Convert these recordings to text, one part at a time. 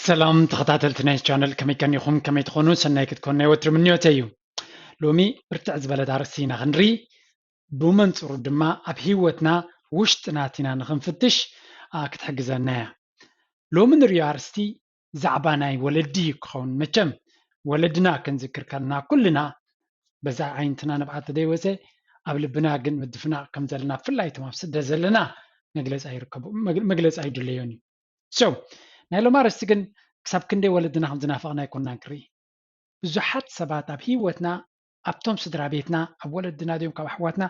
ሰላም ተኸታተልቲ ናይ ቻነል፣ ከመይ ቀኒኹም? ከመይ ትኾኑ? ሰናይ ክትኮኑ ናይ ወትሪ ምንዮተይ እዩ። ሎሚ ብርትዕ ዝበለት ኣርእስቲ ኢና ክንርኢ፣ ብመንጽሩ ድማ ኣብ ህይወትና ውሽጥና ቲና ንኽንፍትሽ ክትሕግዘና እያ። ሎሚ ንሪኦ ኣርእስቲ ዛዕባ ናይ ወለዲ እዩ ክኸውን። መቸም ወለድና ክንዝክር ከለና ኩልና በዛ ዓይንትና ንብዓት ተደይወፀ ኣብ ልብና ግን ምድፍናቕ ከም ዘለና ብፍላይ እቶም ኣብ ስደት ዘለና መግለፂ ኣይርከቡ መግለፂ ኣይድለዮን እዩ። So ናይ ሎም ኣርእስቲ ግን ክሳብ ክንደይ ወለድና ከም ዝናፈቕና ኣይኮንናን ክርኢ። ብዙሓት ሰባት ኣብ ህይወትና ኣብቶም ስድራ ቤትና ኣብ ወለድና ድዮም ካብ ኣሕዋትና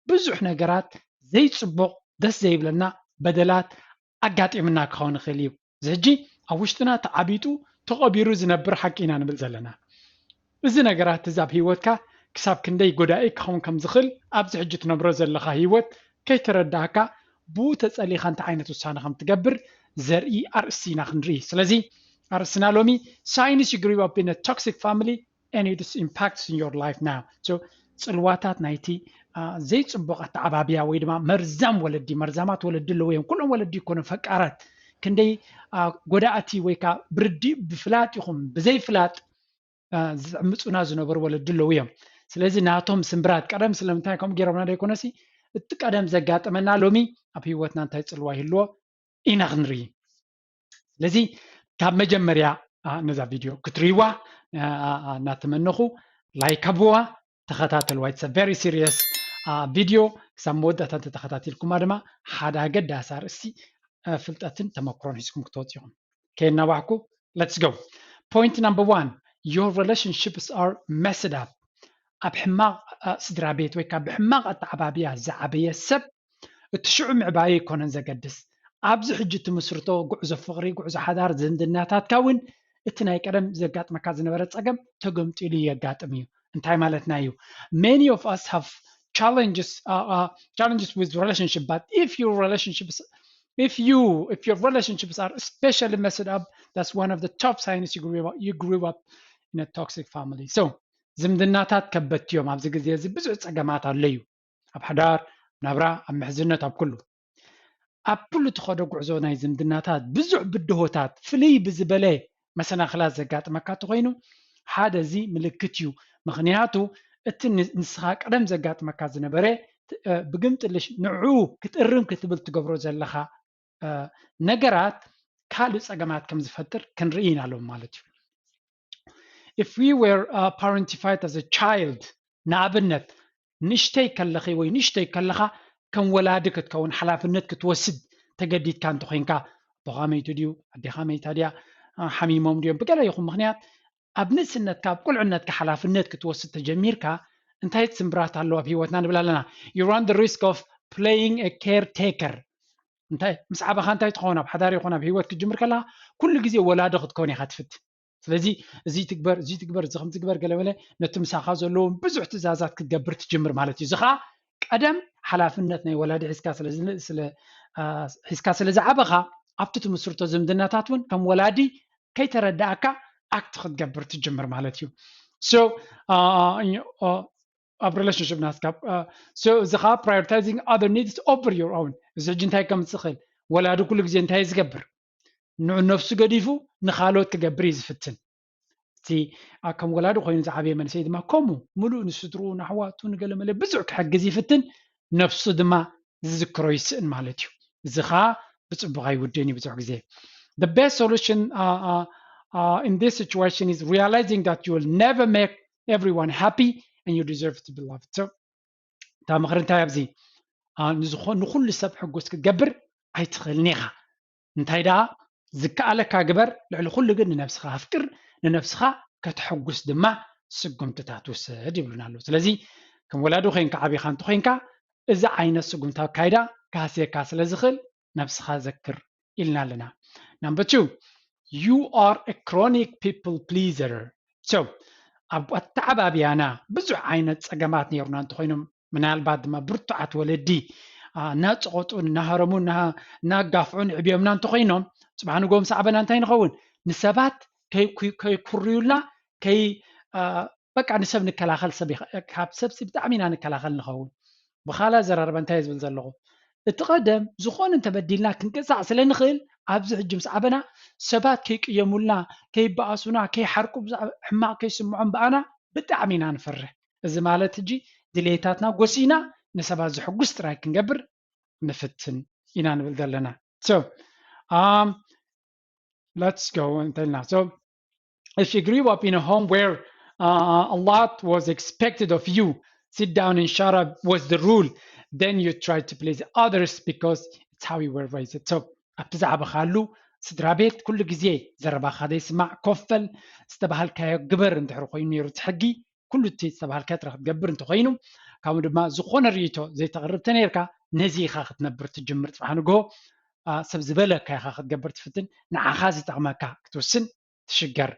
ብዙሕ ነገራት ዘይፅቡቕ ደስ ዘይብለና በደላት ኣጋጢምና ክኸውን ይኽእል እዩ። እዚ ሕጂ ኣብ ውሽጥና ተዓቢጡ ተቐቢሩ ዝነብር ሓቂ ኢና ንብል ዘለና። እዚ ነገራት እዚ ኣብ ህይወትካ ክሳብ ክንደይ ጎዳኢ ክኸውን ከም ዝኽእል ኣብዚ ሕጂ ትነብሮ ዘለኻ ህይወት ከይተረዳእካ ብኡ ተጸሊኻ እንታይ ዓይነት ውሳነ ከም ትገብር ዘርኢ ኣርእስቲ ኢና ክንርኢ። ስለዚ ኣርእስትና ሎሚ signs you grew up in a toxic family and its impacts in your life now. So ፅልዋታት ናይቲ ዘይፅቡቕ ኣተዓባብያ ወይ ድማ መርዛም ወለዲ፣ መርዛማት ወለዲ ኣለዉ እዮም። ኩሎም ወለዲ ይኮኑ ፈቃራት ክንደይ ጎዳእቲ ወይ ከዓ ብርዲ ብፍላጥ ይኹን ብዘይፍላጥ ዝዕምፁና ዝነበሩ ወለዲ ኣለዉ እዮም። ስለዚ ናቶም ስምብራት ቀደም ስለምንታይ ከምኡ ገይሮምና ዶ ይኮነሲ እቲ ቀደም ዘጋጠመና ሎሚ ኣብ ህይወትና እንታይ ፅልዋ ይህልዎ ኢና ክንርኢ። ስለዚ ካብ መጀመርያ ነዛ ቪድዮ ክትርእይዋ እናተመነኹ ላይክ ሃብዋ፣ ተኸታተልዋ። It's a very serious ቪድዮ። ክሳብ መወዳእታ እንተተኸታቲልኩማ ድማ ሓደ ኣገዳሲ ኣርእስቲ ፍልጠትን ተመክሮን ሒዝኩም ክትወፁ ኢኹም። ከየናዋሕኩ let's go. Point number one, your relationships are messed up. ኣብ ሕማቕ ስድራ ቤት ወይ ከዓ ብሕማቕ ኣተዓባብያ ዝዓበየ ሰብ እቲ ሽዑ ምዕባዩ ኣይኮነን ዘገድስ። ኣብዚ ሕጂ ትምስርቶ ጉዕዞ ፍቕሪ፣ ጉዕዞ ሓዳር፣ ዝምድናታትካ እውን እቲ ናይ ቀደም ዘጋጥመካ ዝነበረ ፀገም ተገምጢሉ የጋጥም እዩ። እንታይ ማለትና እዩ? Many of us have challenges uh, uh, challenges with relationship, but if your relationships if you if your relationships are especially messed up, that's one of the top signs you grew up, you grew up in a toxic family. So ዝምድናታት ከበድቲ እዮም። ኣብዚ ግዜ እዚ ብዙሕ ፀገማት ኣሎ እዩ፣ ኣብ ሓዳር ናብራ፣ ኣብ ምሕዝነት፣ ኣብ ኩሉ ኣብ ኩሉ ትኸዶ ጉዕዞ ናይ ዝምድናታት ብዙሕ ብድሆታት ፍልይ ብዝበለ መሰናኽላት ዘጋጥመካ እንተኮይኑ ሓደ እዚ ምልክት እዩ። ምክንያቱ እቲ ንስኻ ቀደም ዘጋጥመካ ዝነበረ ብግምጥልሽ ንዕኡ ክትእርም ክትብል ትገብሮ ዘለኻ ነገራት ካልእ ፀገማት ከም ዝፈጥር ክንርኢ ኢና ኣለዎም ማለት እዩ። If we were uh, parentified as a child, ንኣብነት ንእሽተይ ከለኺ ወይ ንእሽተይ ከለኻ ከም ወላዲ ክትከውን ሓላፍነት ክትወስድ ተገዲድካ እንተኮይንካ ኣቦኻ መይቱ ድዩ ኣዴኻ መይታ ድያ ሓሚሞም ድዮም ብገለ ይኹን ምክንያት ኣብ ንእስነትካ ኣብ ቁልዕነትካ ሓላፍነት ክትወስድ ተጀሚርካ እንታይ ስምብራት ኣለዎ ኣብ ህይወትና ንብል ኣለና። You run the risk of playing a caretaker. እንታይ ምስ ዓበኻ እንታይ ትኸውን ኣብ ሓዳር ይኹን ኣብ ህይወት ክትጅምር ከለካ ኩሉ ግዜ ወላዲ ክትከውን ኢኻ ትፍትን። ስለዚ እዚ ትግበር እዚ ትግበር እዚ ከም ትግበር ገለመለ ነቲ ምሳኻ ዘለዎም ብዙሕ ትእዛዛት ክትገብር ትጅምር ማለት እዩ። እዚ ከዓ ቀደም ሓላፍነት ናይ ወላዲ ሒዝካ ስለ ዝዓበኻ ኣብቲ ትምስርቶ ዝምድናታት እውን ከም ወላዲ ከይተረዳእካ ኣክት ክትገብር ትጅምር ማለት እዩ። So ኣብ relationship ናትካ እዚ ከዓ prioritizing other needs over your own። እዚ ሕጂ እንታይ ከም ዝኽእል ወላዲ ኩሉ ግዜ እንታይ ዝገብር ንዑ ነፍሱ ገዲፉ ንካልኦት ክገብር እዩ ዝፍትን። እቲ ከም ወላዲ ኮይኑ ዝዓበየ መንእሰይ ድማ ከምኡ ምሉእ ንስድርኡ ንኣሕዋቱ ንገለመለ ብዙሕ ክሕግዝ ይፍትን፣ ነፍሱ ድማ ዝዝክሮ ይስእን ማለት እዩ። እዚ ከዓ ብፅቡቕ ኣይውድእን እዩ ብዙሕ ግዜ። The best solution uh, uh, uh, in this situation is realizing that you will never make everyone happy and you deserve to be loved. So እታ ምኽሪ እንታይ ኣብዚ ንኹሉ ሰብ ሕጉስ ክትገብር ኣይትኽእልን ኢኻ። እንታይ ደኣ ዝከኣለካ ግበር፣ ልዕሊ ኩሉ ግን ንነብስኻ ኣፍቅር፣ ንነብስኻ ከተሐጉስ ድማ ስጉምትታት ውሰድ ይብሉና ኣለዉ። ስለዚ ከም ወላዲ ኮይንካ ዓቢኻ እንተኮይንካ እዚ ዓይነት ስጉምቲ ኣካይዳ ክሃስየካ ስለ ዝኽእል ነብስኻ ዘክር ኢልና ኣለና። Number two, you are a chronic people pleaser. So ኣብ ኣተዓባብያና ብዙሕ ዓይነት ፀገማት ነይሩና እንተኮይኖም ምናልባት ድማ ብርቱዓት ወለዲ እናፀቐጡን እናሃረሙን እናጋፍዑን ዕብዮምና እንተኮይኖም ፅባሕ ንጎም ሳዕበና እንታይ ንኸውን ንሰባት ከይኩርዩልና ከይ በቃ ንሰብ ንከላኸል ሰብ ካብ ሰብሲ ብጣዕሚ ኢና ንከላኸል ንኸውን። ብካላ ዘራርበ እንታይ ዝብል ዘለኹ እቲ ቀደም ዝኾነ እንተበዲልና ክንቅፃዕ ስለ ንኽእል ኣብዚ ሕጂ ምስ ዓበና ሰባት ከይቅየሙልና፣ ከይበኣሱና፣ ከይሓርቁ፣ ብዛዕባ ሕማቕ ከይስምዖም ብኣና ብጣዕሚ ኢና ንፈርሕ። እዚ ማለት ሕጂ ድሌታትና ጎሲና ንሰባት ዘሕጉስ ጥራይ ክንገብር ንፍትን ኢና ንብል ዘለና። So um, let's go እንተልና so if you grew up in a home where uh, a lot was expected of you, sit down and shut up was the rule, then you try to please others because it's how you were raised. So ኣብቲ ዝዓበኻሉ ስድራ ቤት ኩሉ ግዜ ዘረባኻ ዘይስማዕ፣ ኮፈል፣ ዝተባሃልካዮ ግበር እንድሕር ኮይኑ ነይሩ እቲ ሕጊ፣ ኩሉ እቲ ዝተባሃልካዮ ጥራሕ ክትገብር እንተኮይኑ፣ ካብኡ ድማ ዝኾነ ርእይቶ ዘይተቕርብ ተነይርካ፣ ነዚ ኢኻ ክትነብር ትጅምር። ጽባሕ ንግሆ ሰብ ዝበለካ ኢኻ ክትገብር ትፍትን፣ ንዓኻ ዝጠቕመካ ክትውስን ትሽገር።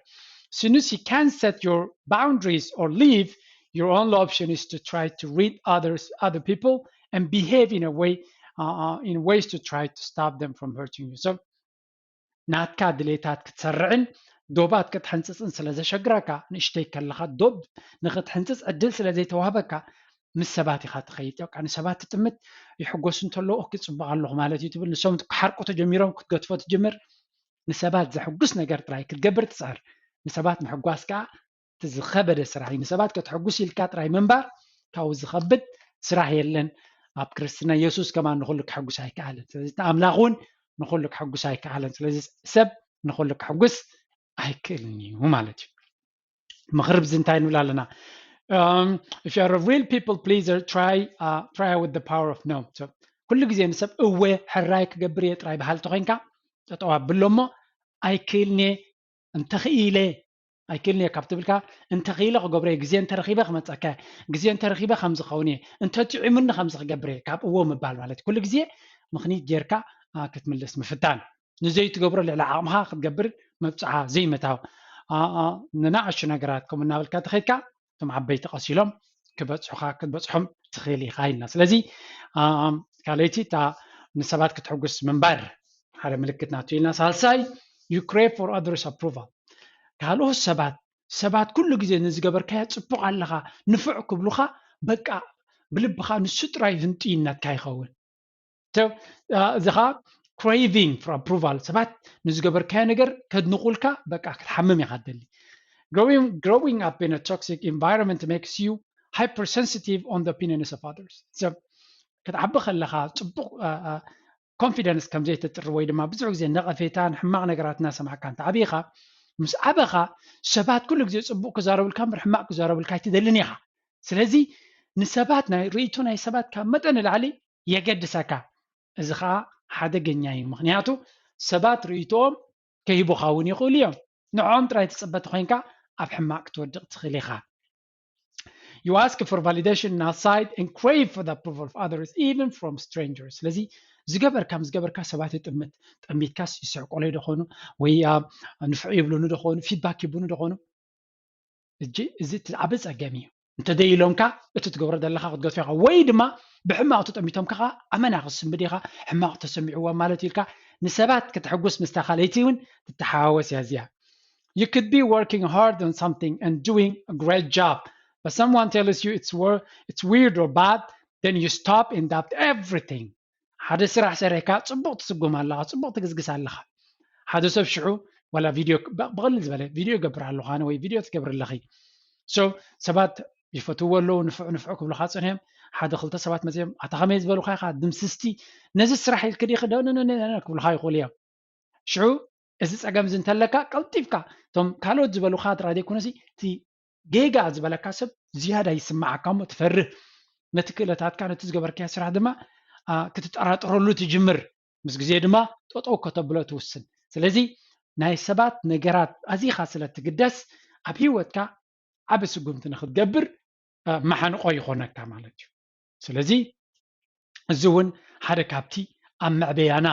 Since you can't set your boundaries or leave, your only option is to try to read others, other people and behave in a way, uh, in ways to try to stop them from hurting you. So ናትካ ድሌታት ክትሰርዕን ዶባት ክትሕንፅፅን ስለ ዘሸግረካ፣ ንእሽተይ ከለኻ ዶብ ንክትሕንፅፅ ዕድል ስለ ዘይተዋህበካ፣ ምስ ሰባት ኢኻ ትኸይድ። በቃ ንሰባት ትጥምት፣ ይሕጎሱ እንተለዉ ኦኬ፣ ፅቡቕ ኣለኹ ማለት እዩ ትብል። ንሶም ክሓርቁ ተጀሚሮም ክትገትፎ ትጅምር። ንሰባት ዘሕጉስ ነገር ጥራይ ክትገብር ትፅዕር። ንሰባት ምሕጓስ ከዓ እቲ ዝኸበደ ስራሕ እዩ። ንሰባት ከተሕጉስ ኢልካ ጥራይ ምንባር ካብኡ ዝኸብድ ስራሕ የለን። ኣብ ክርስትና የሱስ ከማን ንኹሉ ከሕጉስ ኣይከኣለን። ስለዚ እቲ ኣምላኽ እውን ንኹሉ ከሕጉስ ኣይከኣለን። ስለዚ ሰብ ንኹሉ ከሕጉስ ኣይክእልን እዩ ማለት እዩ። ምኽሪ ብዚ እንታይ ንብል ኣለና? Um, if you are a real people pleaser, try uh, try with the power of no. So ኩሉ ግዜ ንሰብ እወ ሕራይ ክገብር እየ ጥራይ በሃል ተኮይንካ ጠጠው ኣብሎ እሞ ኣይክእልን እየ እንተኽኢለ ኣይክእልን እየ ካብ ትብልካ እንተኽኢለ ክገብሮ እየ፣ ግዜ እንተረኺበ ክመፀካ እየ፣ ግዜ እንተረኺበ ከም ዝኸውን እየ፣ እንተጥዒሙኒ ከምዚ ክገብር እየ ካብ እዎ ምባል ማለት እዩ። ኩሉ ግዜ ምኽኒት ጌርካ አ፣ ክትምልስ ምፍታን፣ ንዘይትገብሮ ልዕሊ ዓቕምኻ ክትገብር መብፅዓ ዘይምታው፣ አ፣ አ፣ ንናእሽቱ ነገራት ከምኡ እናበልካ ተኸድካ እቶም ዓበይቲ ቀስ ኢሎም ክበፅሑኻ ክትበፅሖም ትኽእል ኢኻ ኢልና። ስለዚ አ፣ ካልኣይቲ እታ ንሰባት ክትሕጉስ ምንባር ሓደ ምልክት ናቱ ኢልና። ሳልሳይ you crave for others approval፣ ካልኦት ሰባት ሰባት ኩሉ ግዜ ንዝገበርካዮ ፅቡቕ ኣለኻ ንፉዕ ክብሉኻ በቃ ብልብኻ ንሱ ጥራይ ህንጥይነትካ ይኸውን። So አ፣ እዚ ኸዓ craving for approval፣ ሰባት ንዝገበርካዮ ነገር ከድንቑልካ በቃ ክትሓምም ኢኻ ትደሊ። Growing, growing up in a toxic environment makes you hypersensitive on the opinions of others። So ክትዓቢ ከለኻ ፅቡቕ አ፣ አ፣ ኮንፊደንስ ከም ዘይተጥሪ ወይ ድማ ብዙሕ ግዜ ነቐፌታን ሕማቕ ነገራት እናሰማዕካ እንተዓቢኻ ምስ ዓበኻ ሰባት ኩሉ ግዜ ፅቡቕ ክዛረቡልካ እምበር ሕማቕ ክዛረቡልካ ኣይትደልን ኢኻ። ስለዚ ንሰባት ናይ ርእይቶ ናይ ሰባት ካብ መጠን ንላዕሊ የገድሰካ። እዚ ከዓ ሓደገኛ እዩ። ምክንያቱ ሰባት ርእይቶኦም ከሂቡኻ እውን ይኽእሉ እዮም። ንዕኦም ጥራይ ትፅበ ተኮይንካ ኣብ ሕማቕ ክትወድቕ ትኽእል ኢኻ። You ask for validation outside and crave for the approval of others, even from strangers። ስለዚ ዝገበርካ ምስ ገበርካ ሰባት ይጥምት። ጠሚትካስ ይስሕቆለይ ደኾኑ ወይ ንፍዑ ይብሉኒ ደኾኑ ፊድባክ ይቡኒ ደኾኑ እጂ እዚ እቲ ዓቢ ጸገም እዩ። እንተደይሎምካ እቲ ትገብሮ ዘለኻ ክትገትፎ ኢኻ ወይ ድማ ብሕማቕ ተጠሚቶም ከኻ ኣመና ክስምድ ኢኻ ሕማቕ ተሰሚዕዎም ማለት ኢልካ ንሰባት ክትሕጉስ ምስታ ካልኣይቲ እውን ትተሓዋወስ እያ እዚኣ። You could be working hard on something and doing a great job, but someone tells you it's, wor- it's weird or bad, then you stop and doubt everything. ሓደ ስራሕ ሰሪሕካ ፅቡቕ ትስጉም ኣለኻ፣ ፅቡቕ ትግዝግስ ኣለኻ። ሓደ ሰብ ሽዑ ዋላ ቪድዮ ብቕልል ዝበለ ቪድዮ ይገብር ኣለኹ ኣነ ወይ ቪድዮ ትገብር ኣለኺ። So ሰባት ይፈትዎ ኣለዉ፣ ንፍዑ ንፍዑ ክብሉኻ ፅንዮም። ሓደ ክልተ ሰባት መፅዮም ኣታ ከመይ ዝበሉኻ ኢኻ ድምስስቲ፣ ነዚ ስራሕ ኢልክ ዲኺ ክብሉኻ ይኽእሉ እዮም። ሽዑ እዚ ፀገም እዚ እንተለካ ቀልጢፍካ እቶም ካልኦት ዝበሉኻ ጥራይ ዘይኮነሲ እቲ ጌጋ ዝበለካ ሰብ ዝያዳ ይስማዓካ እሞ ትፈርህ። ነቲ ክእለታትካ ነቲ ዝገበርካዮ ስራሕ ድማ ክትጠራጥረሉ ትጅምር። ምስ ግዜ ድማ ጠጠው ከተብሎ ትውስን። ስለዚ ናይ ሰባት ነገራት ኣዚኻ ስለ ትግደስ ኣብ ህይወትካ ዓቢ ስጉምቲ ንክትገብር መሓንቆ ይኾነካ ማለት እዩ። ስለዚ እዚ እውን ሓደ ካብቲ ኣብ መዕበያና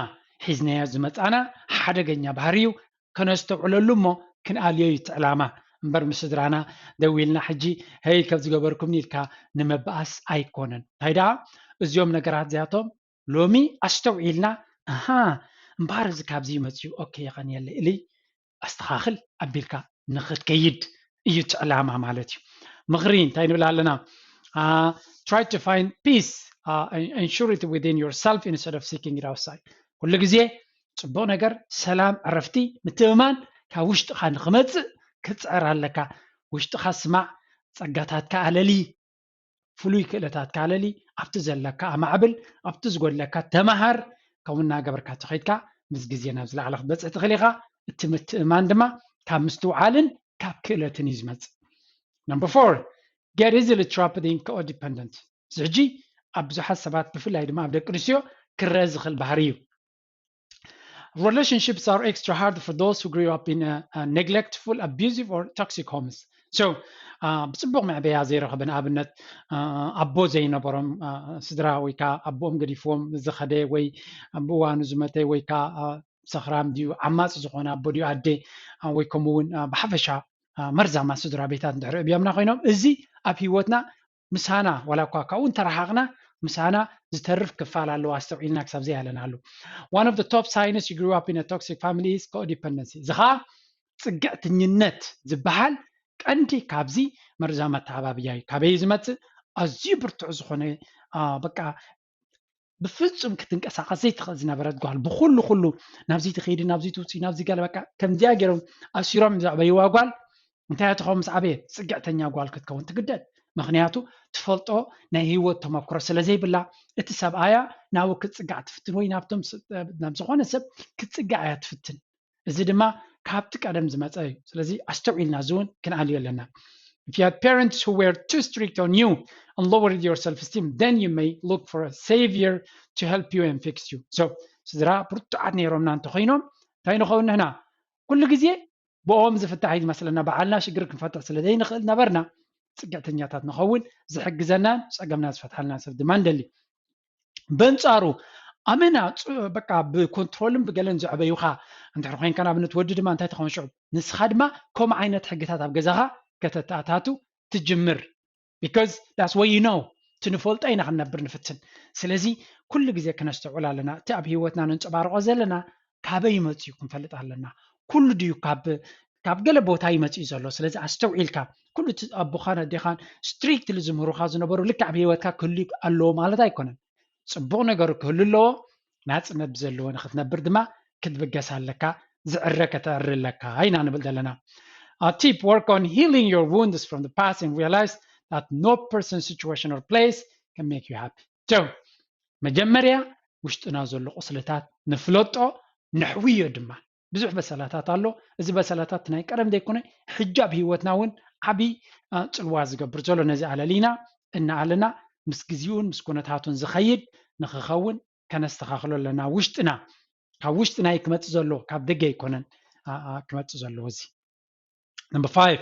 ሒዝናዮ ዝመፃና ሓደገኛ ባህሪ እዩ። ከነስተውዕለሉ እሞ ክንኣልዮ እዩ እቲ ዕላማ እምበር ምስ ስድራና ደዊልና ሕጂ ሀይ ከም ዝገበርኩምኒ ኢልካ ንምባኣስ ኣይኮነን። እንታይ ደኣ እዚኦም ነገራት እዚኣቶም ሎሚ ኣስተውዒልና ኣሃ እምበኣር እዚ ካብዚ እዩ መፅዩ ኦኬ የቐንየለይ ኢሊ ኣስተኻኽል ኣቢልካ ንኽትከይድ እዩ እቲ ዕላማ ማለት እዩ። ምኽሪ እንታይ ንብል ኣለና? Try to find peace, ensure it within yourself instead of seeking it outside። ኩሉ ግዜ ፅቡቕ ነገር፣ ሰላም፣ ዕረፍቲ፣ ምትእምማን ካብ ውሽጥኻ ንክመፅእ ክትፅዕር ኣለካ። ውሽጥኻ ስማዕ፣ ፀጋታትካ ኣለሊ፣ ፍሉይ ክእለታትካ ኣለሊ፣ ኣብቲ ዘለካ ኣማዕብል፣ ኣብቲ ዝጎድለካ ተማሃር። ከምኡ እናገበርካ ተኸይድካ ምስ ግዜ ናብ ዝለዓለ ክትበፅሕ ትኽእል ኢኻ። እቲ ምትእምማን ድማ ካብ ምስትውዓልን ካብ ክእለትን እዩ ዝመፅእ። Number four, get easily trapped in codependent. እዚ ሕጂ ኣብ ብዙሓት ሰባት ብፍላይ ድማ ኣብ ደቂ ኣንስትዮ ክረአ ዝኽእል ባህሪ እዩ። Relationships are extra hard for those who grew up in a, a neglectful, abusive or toxic homes. So ብፅቡቕ መዕበያ ዘይረኸበ፣ ንኣብነት ኣቦ ዘይነበሮም ስድራ ወይ ከዓ ኣቦኦም ገዲፍዎም ዝኸደ ወይ ብእዋኑ ዝመተ ወይ ከዓ ሰኽራም ድዩ ዓማፂ ዝኾነ ኣቦ ድዩ ኣደ ወይ ከምኡ እውን ብሓፈሻ መርዛማ ስድራ ቤታት እንድሕር እብያምና ኮይኖም እዚ ኣብ ህይወትና ምሳና ዋላ እኳ ካብኡ እንተረሓቕና ምሳና ዝተርፍ ክፋል ኣለዎ ኣስተውዒልና ክሳብ ዘይሃለናሉ። One of the top signs you grew up in a toxic family is codependency. እዚ ከዓ ፅግዕተኝነት ዝበሃል ቀንዲ ካብዚ መርዛማ ኣተዓባብያ እዩ። ካበይ ዝመፅእ? ኣዝዩ ብርቱዕ ዝኾነ በቃ ብፍፁም ክትንቀሳቐስ ዘይትኽእል ዝነበረት ጓል ብኩሉ ኩሉ ናብዚ ትኸይዲ ናብዚ ትውፅኢ ናብዚ ገለ በቃ ከምዚኣ ገይሮም ኣሲሮም ዘዕበይዋ ጓል እንታይ ትኸውን ምስ ዓበየት ፅግዕተኛ ጓል ክትከውን ትግደድ። ምክንያቱ ትፈልጦ ናይ ህይወት ተመክሮ ስለ ዘይብላ እቲ ሰብኣያ ናብኡ ክትፅጋዕ ትፍትን ወይ ናብቶም ናብ ዝኾነ ሰብ ክትፅጋዕ እያ ትፍትን። እዚ ድማ ካብቲ ቀደም ዝመፀ እዩ። ስለዚ ኣስተውዒልና እዚ እውን ክንኣልዮ ኣለና። If you had parents who were too strict on you and lowered your self-esteem, then you may look for a savior to help you and fix you. So ስድራ ብርቱዓት ነይሮምና እንተኮይኖም እንታይ ንኸውን ንሕና? ኩሉ ግዜ ብኦም ዝፍታሕ እዩ ዝመስለና። በዓልና ሽግር ክንፈትሕ ስለ ዘይንኽእል ነበርና ፅግዕተኛታት ንኸውን ዝሕግዘናን ፀገምና ዝፈትሓልና ሰብ ድማ ንደሊ። በንፃሩ ኣመና በቃ ብኮንትሮልን ብገለን ዘዕበዩኻ እንድሕር ኮይንካ ንኣብነት ወዲ ድማ እንታይ ትኸውን ሽዑ ንስኻ ድማ ከምኡ ዓይነት ሕግታት ኣብ ገዛኻ ከተተኣታቱ ትጅምር። Because that's what you know, ትንፈልጦ ኢና ክንነብር ንፍትን። ስለዚ ኩሉ ግዜ ክነስተውዕል ኣለና። እቲ ኣብ ህይወትና ነንፀባርቆ ዘለና ካበይ ይመፅኡ ክንፈልጥ ኣለና። ኩሉ ድዩ ካብ ካብ ገለ ቦታ ይመፅኡ ዘሎ? ስለዚ ኣስተውዒልካ ኩሉ እቲ ኣቦኻን ኣዴኻን ስትሪክትሊ ዝምህሩኻ ዝነበሩ ልክዕ ኣብ ህይወትካ ክህሉ ኣለዎ ማለት ኣይኮነን። ፅቡቕ ነገሩ ክህሉ ኣለዎ። ናፅነት ብዘለዎ ንክትነብር ድማ ክትብገስ ኣለካ። ዝዕረ ከተዕሪ ኣለካ ኢና ንብል ዘለና። Tip, work on healing your wounds from the past and realize that no person, situation or place can make you happy. So መጀመርያ ውሽጥና ዘሎ ቁስልታት ንፍለጦ፣ ነሕውዮ ድማ። ብዙሕ በሰላታት ኣሎ። እዚ በሰላታት ናይ ቀደም ዘይኮነ ሕጂ ኣብ ህይወትና እውን ዓብዪ ፅልዋ ዝገብር ዘሎ። ነዚ ኣለሊና እናኣለና ምስ ግዜኡን ምስ ኩነታቱን ዝኸይድ ንክኸውን ከነስተኻኽሎ ኣለና። ውሽጥና ካብ ውሽጥና እዩ ክመፅእ ዘለዎ፣ ካብ ደገ ኣይኮነን ክመፅእ ዘለዎ እዚ። Number five,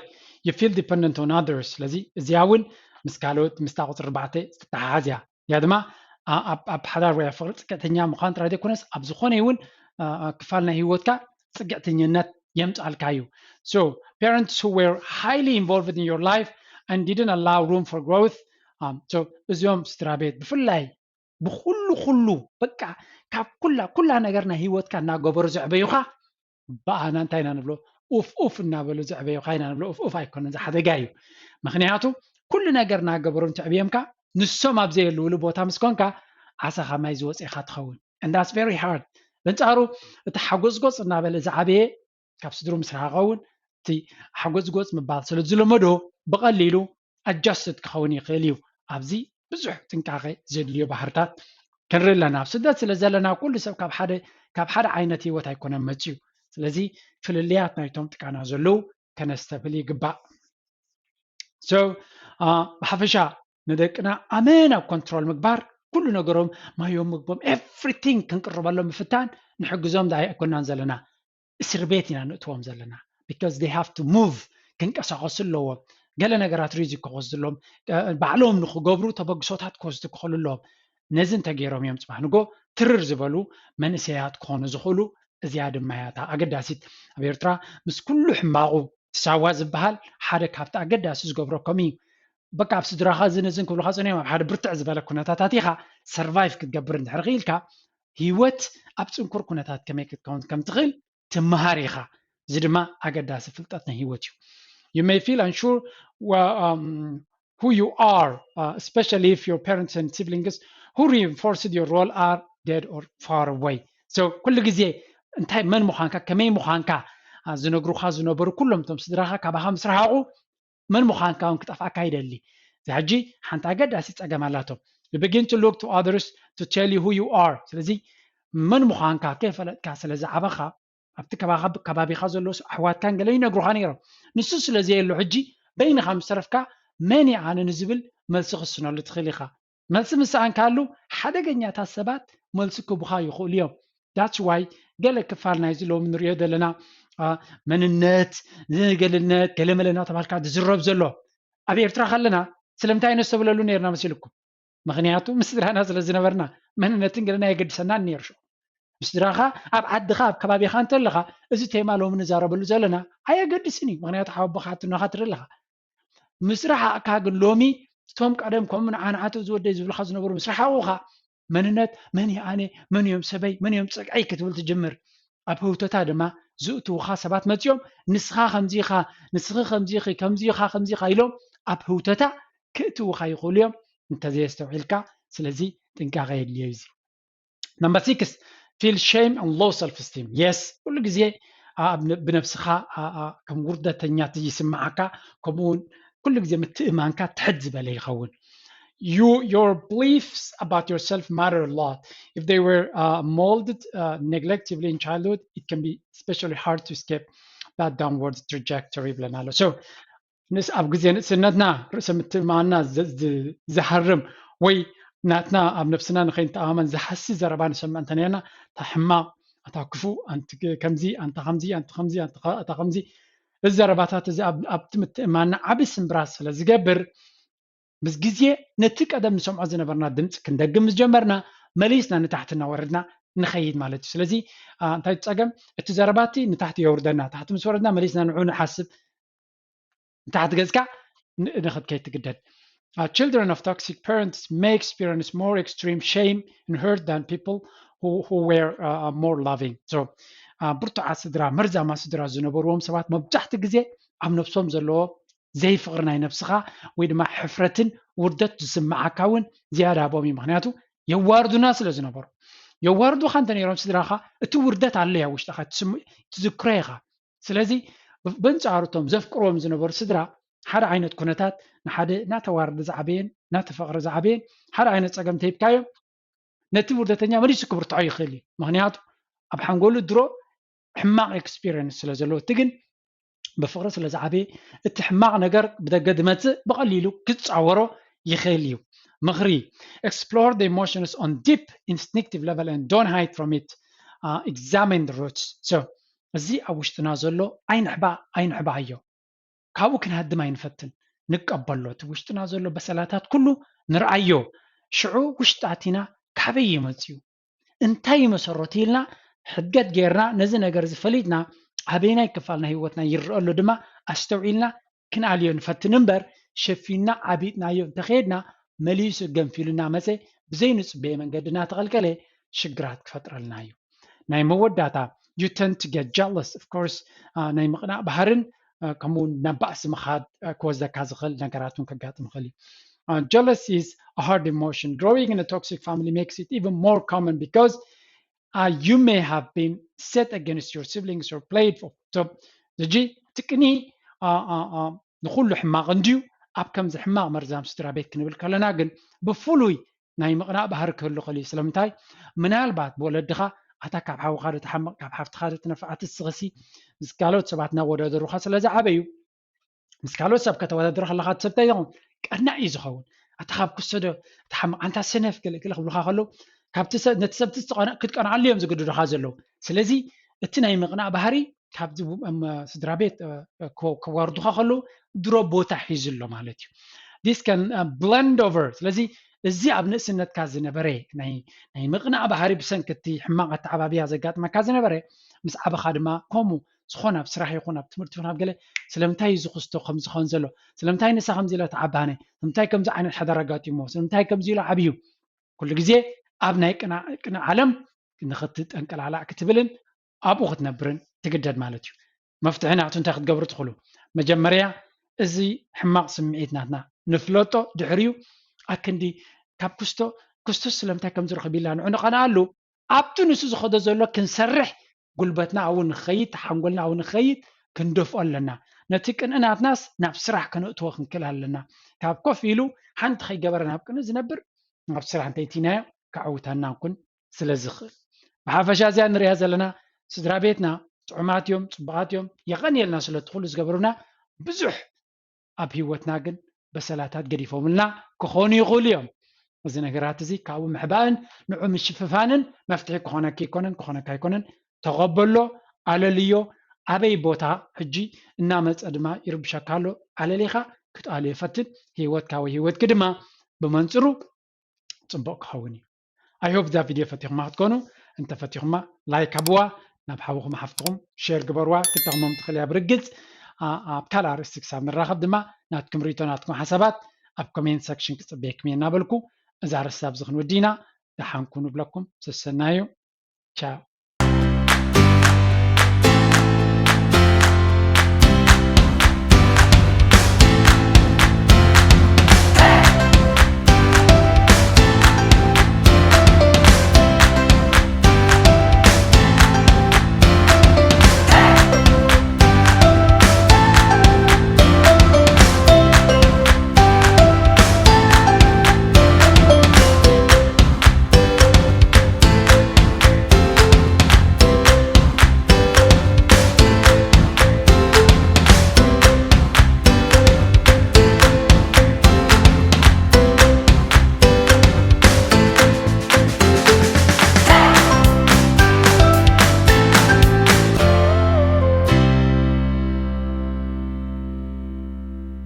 you feel dependent on others. ስለዚ እዚኣ እውን ምስ ካልኦት ምስታ ቁፅሪ ኣርባዕተ ትተሓሓዝ እያ። እዚኣ ድማ ኣብ ሓዳር ወይ ኣብ ፍቅሪ ፅግዕተኛ ምኳን ጥራይ ዘይኮነስ ኣብ ዝኾነ እውን ክፋል ናይ ህይወትካ ፅግዕተኝነት የምፅኣልካ እዩ። So parents who were highly involved in your life and didn't allow room for growth. So እዚኦም ስድራ ቤት ብፍላይ ብኩሉ ኩሉ በቃ ካብ ኩላ ኩላ ነገር ናይ ህይወትካ እናገበሩ ዘዕበዩኻ ብኣና እንታይ ኢና ንብሎ? ኡፍ ኡፍ እናበሉ ዘዕበዩኻ ኢና ንብሎ። ኡፍ ኡፍ ኣይኮነን፣ እዚ ሓደጋ እዩ። ምክንያቱ ኩሉ ነገር እናገበሩ እንተዕብዮምካ ንሶም ኣብ ዘየልውሉ ቦታ ምስ ኮንካ ዓሳኻ ማይ ዝወፅእኻ ትኸውን። And that's very hard። በንፃሩ እቲ ሓጎፅጎፅ እናበለ ዝዓበየ ካብ ስድሩ ምስ ረሃቐ እውን እቲ ሓጎፅጎፅ ምባል ስለ ዝለመዶ ብቐሊሉ ኣጃስትድ ክኸውን ይኽእል እዩ። ኣብዚ ብዙሕ ጥንቃቐ ዘድልዮ ባህርታት ክንርኢ ኣለና። ኣብ ስደት ስለ ዘለና ኩሉ ሰብ ካብ ሓደ ካብ ሓደ ዓይነት ህይወት ኣይኮነን መፅዩ። ስለዚ ፍልልያት ናይቶም ጥቃና ዘለዉ ከነስተብል ይግባእ። So ብሓፈሻ ንደቅና ኣመና ኮንትሮል ምግባር ኩሉ ነገሮም ማዮም ምግቦም everything ክንቅርበሎም ምፍታን ንሕግዞም ዳ ኣይኮናን ዘለና። እስር ቤት ኢና ንእትዎም ዘለና። Because they have to move፣ ክንቀሳቀሱ ኣለዎም። ገለ ነገራት ሪዚክ ክወስዱ ኣለዎም። ባዕሎም ንክገብሩ ተበግሶታት ክወስዱ ክኽእሉ ኣለዎም። ነዚ እንተገይሮም እዮም ፅባሕ ንጎ ትርር ዝበሉ መንእሰያት ክኾኑ ዝኽእሉ። እዚኣ ድማ እያ እታ ኣገዳሲት። ኣብ ኤርትራ ምስ ኩሉ ሕማቑ ሳዋ ዝበሃል ሓደ ካብቲ ኣገዳሲ ዝገብረኩም እዩ። በቃ ኣብ ስድራኻ እዝን እዝን ክብሉኻ ፀኒሖም ኣብ ሓደ ብርትዕ ዝበለ ኩነታታት ኢኻ ሰርቫይቭ ክትገብር እንድሕር ክኢልካ ህይወት ኣብ ፅንኩር ኩነታት ከመይ ክትከውን ከም ትኽእል ትመሃር ኢኻ። እዚ ድማ ኣገዳሲ ፍልጠት ናይ ህይወት እዩ። You may feel unsure who you are, especially if your parents and siblings who reinforced your role are dead or far away. So ኩሉ ግዜ እንታይ መን ምዃንካ ከመይ ምዃንካ ዝነግሩኻ ዝነበሩ ኩሎም እቶም ስድራኻ ካባኻ ምስ ረሃቑ መን ምዃንካ እውን ክጠፍኣካ ይደሊ። እዚ ሕጂ ሓንቲ ኣገዳሲ ፀገም ኣላቶ። You begin to look to others to tell you who you are. ስለዚ መን ምዃንካ ከይፈለጥካ ስለ ዝዓበኻ ኣብቲ ከባቢኻ ዘለዉ ኣሕዋትካን ገለ ይነግሩኻ ነይሮም። ንሱ ስለ ዘየሎ ሕጂ በይንኻ ምስ ተረፍካ መን እየ ኣነ ንዝብል መልሲ ክስነሉ ትኽእል ኢኻ። መልሲ ምስ ሰኣንካሉ ሓደገኛታት ሰባት መልሲ ክቡኻ ይኽእሉ እዮም። That's why ገለ ክፋል ናይዚ ሎሚ ንሪኦ ዘለና መንነት፣ ገለነት፣ ገለመለ እናተባልካ ዝዝረብ ዘሎ ኣብ ኤርትራ ከለና ስለምንታይ ነስተብለሉ ነርና መሲልኩም? ምክንያቱ ምስ ስድራና ስለ ዝነበርና መንነትን ገለና የገድሰናን ነይሩ። ሽዑ ምስ ስድራኻ ኣብ ዓድኻ ኣብ ከባቢኻ እንተለኻ እዚ ቴማ ሎሚ ንዛረበሉ ዘለና ኣየገድስን እዩ። ምክንያቱ ሓወቦኻ ትኖኻ ትርኢ ኣለኻ። ምስ ረሓቕካ ግን ሎሚ እቶም ቀደም ከምኡ ንዓንዓቶ ዝወደይ ዝብልካ ዝነበሩ ምስ ረሓቑኻ መንነት መን እዩ ኣነ፣ መን እዮም ሰበይ፣ መን እዮም ፀግዐይ ክትብል ትጅምር። ኣብ ህውተታ ድማ ዝእትውኻ ሰባት መፂኦም ንስኻ ከምዚኻ፣ ንስኺ ከምዚኺ፣ ከምዚኻ፣ ከምዚኻ ኢሎም ኣብ ህውተታ ክእትውኻ ይኽእሉ እዮም እንተዘየስተውዒልካ። ስለዚ ጥንቃቐ የድልዮ እዚ። Number six, feel shame and low self esteem. Yes, ኩሉ ግዜ ብነብስኻ ከም ውርደተኛ ይስምዓካ፣ ከምኡ እውን ኩሉ ግዜ ምትእማንካ ትሕት ዝበለ ይኸውን። You, your beliefs about yourself matter a lot. If they were uh, molded uh, neglectively in childhood, it can be especially hard to escape that downward trajectory ብለና ኣሎ። So ንስ ኣብ ግዜ ንእስነትና ርእሰ ምትእማንና ዝሃርም ወይ ናትና ኣብ ነብስና ንኸይንተኣማመን ዝሃሲ ዘረባ ንሰምዕ እንተነርና፣ እታ ሕማቕ፣ ኣታ ክፉእ፣ ከምዚ፣ ኣንታ ከምዚ፣ ኣንታ ከምዚ፣ ኣታ ከምዚ፣ እዚ ዘረባታት እዚ ኣብቲ ምትእማንና ዓቢ ስምብራት ስለ ዝገብር፣ ምስ ግዜ ነቲ ቀደም ንሰምዖ ዝነበርና ድምፂ ክንደግም ምስ ጀመርና፣ መሊስና ንታሕቲ እናወረድና ንኸይድ ማለት እዩ። ስለዚ እንታይ ጸገም፣ እቲ ዘረባቲ ንታሕቲ የውርደና፣ ታሕቲ ምስ ወረድና መሊስና ንዑ ንሓስብ፣ ንታሕቲ ገጽካ ንኽትከይድ ትግደድ። Uh, children of toxic parents may experience more extreme shame and hurt than people who, who were uh, more loving. So, uh, ብርቱዓት ስድራ፣ መርዛማ ስድራ ዝነበርዎም ሰባት መብዛሕቲ ግዜ ኣብ ነብሶም ዘለዎ ዘይፍቕሪ ናይ ነብስኻ ወይ ድማ ሕፍረትን ውርደት ዝስምዓካ እውን ዝያዳ ኣብኦም እዩ። ምክንያቱ የዋርዱና ስለ ዝነበሩ። የዋርዱኻ እንተ ነይሮም ስድራኻ እቲ ውርደት ኣሎ ኣብ ውሽጥኻ ትዝክሮ ኢኻ። ስለዚ በንጻሩ እቶም ዘፍቅርዎም ዝነበሩ ስድራ ሓደ ዓይነት ኩነታት ንሓደ እናተዋረደ ዝዓበየን እናተፈቕረ ዝዓበየን ሓደ ዓይነት ጸገም ተሂብካዮ ነቲ ውርደተኛ መሊሱ ክብርትዖ ይኽእል እዩ። ምክንያቱ ኣብ ሓንጎሉ ድሮ ሕማቕ ኤክስፒሪየንስ ስለ ዘለዎ፣ እቲ ግን ብፍቕሪ ስለ ዝዓበየ እቲ ሕማቕ ነገር ብደገ ዝመጽእ ብቐሊሉ ክጻወሮ ይኽእል እዩ። ምኽሪ፣ explore the emotions on deep instinctive level and don't hide from it. Uh, examine the roots. So እዚ ኣብ ውሽጥና ዘሎ ኣይንሕባ ኣይንሕባዮ። ካብኡ ክንሃድም ኣይንፈትን። ንቀበሎ። እቲ ውሽጥና ዘሎ በሰላታት ኩሉ ንርኣዮ። ሽዑ ውሽጣቲና ካበይ እዩ መፅዩ? እንታይ እዩ መሰረቱ ኢልና ሕድገት ጌርና ነዚ ነገር እዚ ፈሊጥና ኣበየናይ ክፋል ናይ ህይወትና ይረአ ኣሎ ድማ ኣስተውዒልና ክንኣልዮ ንፈትን እምበር ሸፊንና ዓቢጥናዮ እንተኸየድና መሊሱ ገንፊሉ እናመፀ ብዘይንፅበዮ መንገዲ እናተቐልቀለ ሽግራት ክፈጥረልና እዩ። ናይ መወዳእታ you tend to get jealous of course ናይ ምቕናእ ባህርን ከምኡ እውን ናብ ባእሲ ምኻድ ክወስደካ ዝኽእል ነገራት እውን ከጋጥም ይኽእል እዩ። Jealousy is a hard emotion. Growing in a toxic family makes it even more common because uh, you may have been set against your siblings or played for. So ሕጂ እቲ ቅኒ ንኹሉ ሕማቕ እንድዩ። ኣብ ከምዚ ሕማቕ መርዛም ስድራ ቤት ክንብል ከለና ግን ብፍሉይ ናይ ምቕናእ ባህሪ ክህሉ ክእል እዩ። ስለምንታይ? ምናልባት ብወለድኻ ኣታ ካብ ሓውኻ ዶ ትሓምቕ፣ ካብ ሓፍትኻ ዶ ትነፍዕ፣ ኣቲ ንስኽሲ ምስ ካልኦት ሰባት እናወዳደሩኻ ስለ ዝዓበዩ ምስ ካልኦት ሰብ ከተወዳድሮ ከለኻ እቲ ሰብ እንታይ ይኸውን? ቀናእ እዩ ዝኸውን። ኣታ ካብ ክስቶ ዶ ትሓምቕ፣ ኣንታ ሰነፍ ገለ ገለ ክብሉኻ ከለዉ ካብቲ ሰብ ነቲ ሰብ ክትቀንዓሉ እዮም ዝግድዱኻ ዘለዉ። ስለዚ እቲ ናይ ምቕናእ ባህሪ ካብዚ ስድራ ቤት ከዋርዱኻ ከለዉ ድሮ ቦታ ሒዙ ኣሎ ማለት እዩ። This can blend over። ስለዚ እዚ ኣብ ንእስነትካ ዝነበረ ናይ ምቕናእ ባህሪ ብሰንኪ እቲ ሕማቕ ኣተዓባብያ ዘጋጥመካ ዝነበረ ምስ ዓበኻ ድማ ከምኡ ዝኾነ ኣብ ስራሕ ይኹን ኣብ ትምህርቲ ይኹን ኣብ ገለ ስለምንታይ እዚ ክስቶ ከም ዝኸውን ዘሎ ስለምንታይ ንሳ ከምዚ ኢላ ተዓባነ ስለምንታይ ከምዚ ዓይነት ሓዳር ኣጋጢሞ ስለምንታይ ከምዚ ኢሉ ዓብዩ ኩሉ ግዜ ኣብ ናይ ቅናዕ ዓለም ንኽትጠንቀላላዕ ክትብልን ኣብኡ ክትነብርን ትግደድ ማለት እዩ። መፍትሒ ናቱ እንታይ ክትገብሩ ትኽእሉ? መጀመርያ እዚ ሕማቕ ስምዒት ናትና ንፍለጦ፣ ድሕሪኡ ኣክንዲ ካብ ክስቶ ክስቶስ ስለምንታይ ከም ዝረኽብ ኢልና ንዑ ንቐንኣሉ ኣብቲ ንሱ ዝኸዶ ዘሎ ክንሰርሕ ጉልበትና ኣብኡ ንኸይድ፣ ሓንጎልና ኣብኡ ንኸይድ ክንደፍኦ ኣለና። ነቲ ቅንኢ ናትናስ ናብ ስራሕ ከነእትዎ ክንክእል ኣለና። ካብ ኮፍ ኢሉ ሓንቲ ከይገበረ ናብ ቅንኢ ዝነብር ናብ ስራሕ እንተይቲናዮ ከዕውተና እውን ስለ ዝኽእል። ብሓፈሻ እዚኣ ንሪኣ ዘለና ስድራ ቤትና ጥዑማት እዮም፣ ፅቡቓት እዮም። የቐንየልና ስለቲ ኩሉ ዝገበሩና ብዙሕ ኣብ ህይወትና ግን በሰላታት ገዲፎምልና ክኾኑ ይኽእሉ እዮም። እዚ ነገራት እዚ ካብኡ ምሕባእን ንዑ ምሽፍፋንን መፍትሒ ክኾነኪ ኣይኮነን፣ ክኾነካ ኣይኮነን። ተቐበሎ፣ ኣለልዮ። ኣበይ ቦታ ሕጂ እናመፀ ድማ ይርብሸካ ኣሎ፣ ኣለሊኻ ክትኣልዮ ፈትን። ህይወትካ ወይ ህይወትኪ ድማ ብመንፅሩ ፅቡቕ ክኸውን እዩ። I hope እዛ ቪድዮ ፈቲኹማ ክትኮኑ፣ እንተፈቲኹማ ላይክ ሃብዋ፣ ናብ ሓውኹም ሓፍትኹም ሼር ግበርዋ፣ ክትጠቕሞም ትኽእል እያ ብርግፅ። ኣብ ካልእ ኣርእስቲ ክሳብ ንራኸብ ድማ ናትኩም ርእይቶ ናትኩም ሓሳባት ኣብ ኮሜንት ሰክሽን ክፅበየኩም እየ እናበልኩ እዛ ኣርእስቲ ኣብዚ ክንወዲ ኢና። ደሓን ኩኑ ብለኩም ሰሰናዩ። ቻው።